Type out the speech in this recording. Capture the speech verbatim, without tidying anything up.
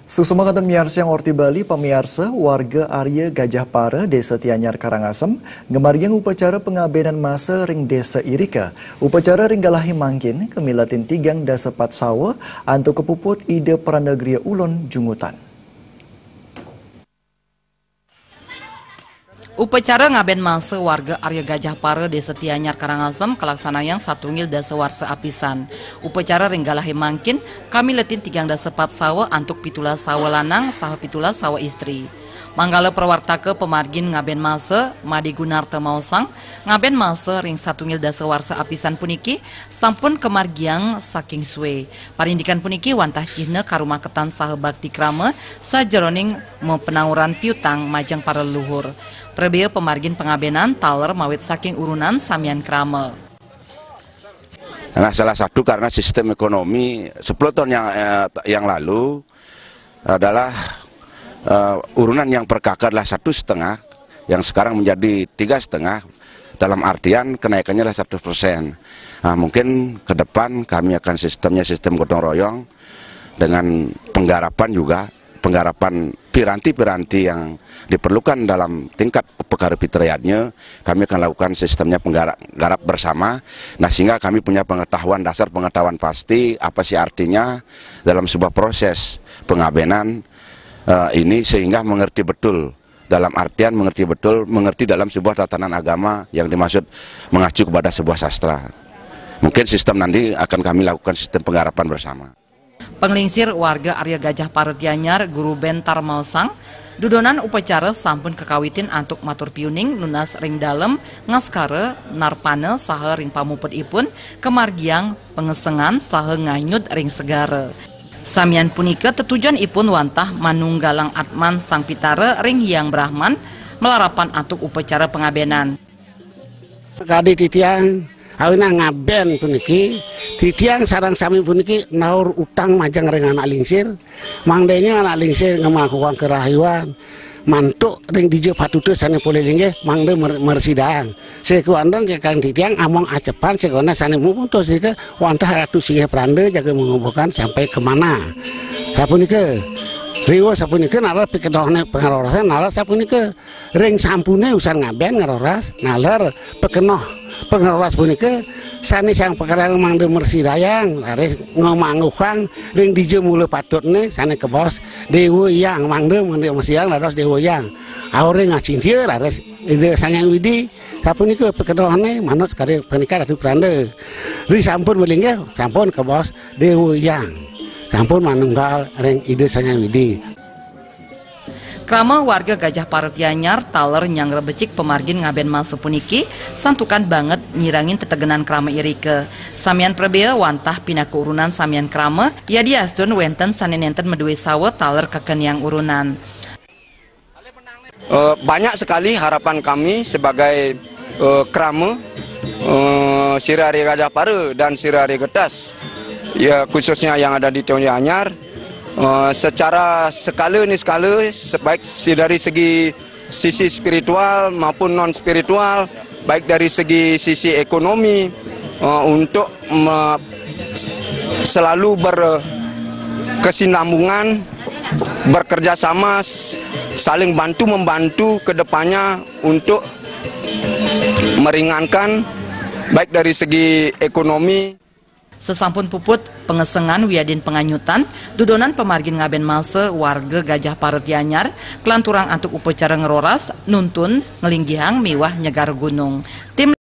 Suksma kantun miarsa Yang Orti Bali, pamiarsa, warga Arya Gajah Para, Desa Tianyar, Karangasem, ngamargiang upacara pangabénan masa ring désa irika. Upacara ring galahé mangkin kamiletin tigang dasa pat sawa antuk kapuput Ida Pranda Gria Ulon Jungutan. Upacara ngabén masa warga Arya Gajah Para, Desa Tianyar, Karangasem, kalaksanayang satunggal dasa warsa apisan. Upacara ring galahé mangkin kamiletin tigang dasa pat sawa antuk pitulas sawa lanang saha pitulas sawa istri. Manggala prawartaka pamargin ngabén masa, Madé Gunarta maosang, ngabén masa ring satunggal dasa warsa apisan puniki sampun kamargiang saking sué. Parindikan puniki wantah cihna karumaketan saha bakti krama sajeroning mapanauran piutang majeng para leluhur. Prabéa pamargin pangabénan taler mawit saking urunan samian krama. Nah, salah satu karena sistem ekonomi sepuluh tahun yang, eh, yang lalu adalah, eh, urunan yang per K K adalah satu setengah, yang sekarang menjadi tiga setengah, dalam artian kenaikannya adalah seratus persen. Nah, mungkin ke depan kami akan sistemnya sistem gotong royong dengan penggarapan juga, penggarapan piranti-piranti yang diperlukan dalam tingkat upakara pitayadnya, kami akan lakukan sistemnya penggarap bersama. Nah, sehingga kami punya pengetahuan dasar, pengetahuan pasti apa sih artinya dalam sebuah proses pengabénan, eh, ini, sehingga mengerti betul, dalam artian mengerti betul, mengerti dalam sebuah tatanan agama yang dimaksud mengacu kepada sebuah sastra. Mungkin sistem nanti akan kami lakukan sistem penggarapan bersama. Panglingsir warga Arya Gajah Para Tianyar, Guru Bentar maosang, dudonan upacara sampun kakawitin antuk matur piuning nunas ring dalem, ngaskara, narpana saha ring pamuputipun kamargiang pangesengan saha nganyud ring segara. Samian punika tetujonipun wantah manunggalang atman Sang Pitara ring Hyang Brahman, malarapan antuk upacara pangabénan. Kadi titiang, awinan ngabén puniki, titiang sareng sami puniki naur utang majeng ring anak lingsir, mangdané anak lingsir ngamangkuang karahayuan, mantuk ring dija patuta sané polih linggih, mangda mer-, mresidaang. Sapunika wantah kakang titiang among acepan sané muputus nika wantah Ratu Singgih Pranda jaga mengubuhkan sampai ke mana. Sapunika, riweuh sapunika nalar pikenohné pangarorasan nalar sapunika. Ring sampuné usan ngabén ngaroras, nalar pikenoh pangaroras punika sané sang pakaryan mangda mresidaang, raris ngamangkuang ring dija mula patutné sané kabaos Déwa Hyang, mangda mresidaang dados Déwa Hyang. Auring acintia raris Ida Sang Hyang Widhi, sapunika pikenohné manut kadi punika Ratu Pranda. Ri sampun malinggih, sampun kabaos Déwa Hyang. Sampun manunggal ring Ida Sang Hyang Widhi. Krama warga Gajah Para Tianyar taler nyanggra becik pamargin ngabén masa puniki, santukan banget nyirangin tetegenan krama irika. Samian prabéa wantah pinaka urunan samian krama, yadiastun wénten sané nénten madué sawa taler kakeniang urunan. Eh, banyak sekali harapan kami sebagai, eh, krama, eh, Sira Arya Gajah Para dan Sira Arya Getas, ya, khususnya yang ada di Tianyar, eh, secara sekala niskala, sebaik si-, dari segi sisi spiritual maupun non spiritual, baik dari segi sisi ekonomi, eh, untuk me-, selalu berkesinambungan, bekerja sama, s-, saling bantu membantu ke depannya untuk meringankan baik dari segi ekonomi. Sasampun puput pangesengan wiadin panganyutan, dudonan pamargin ngabén masa warga Gajah Para Tianyar, kalanturang antuk upacara ngroras, nuntun, nglinggihang miwah nyegar gunung. Tim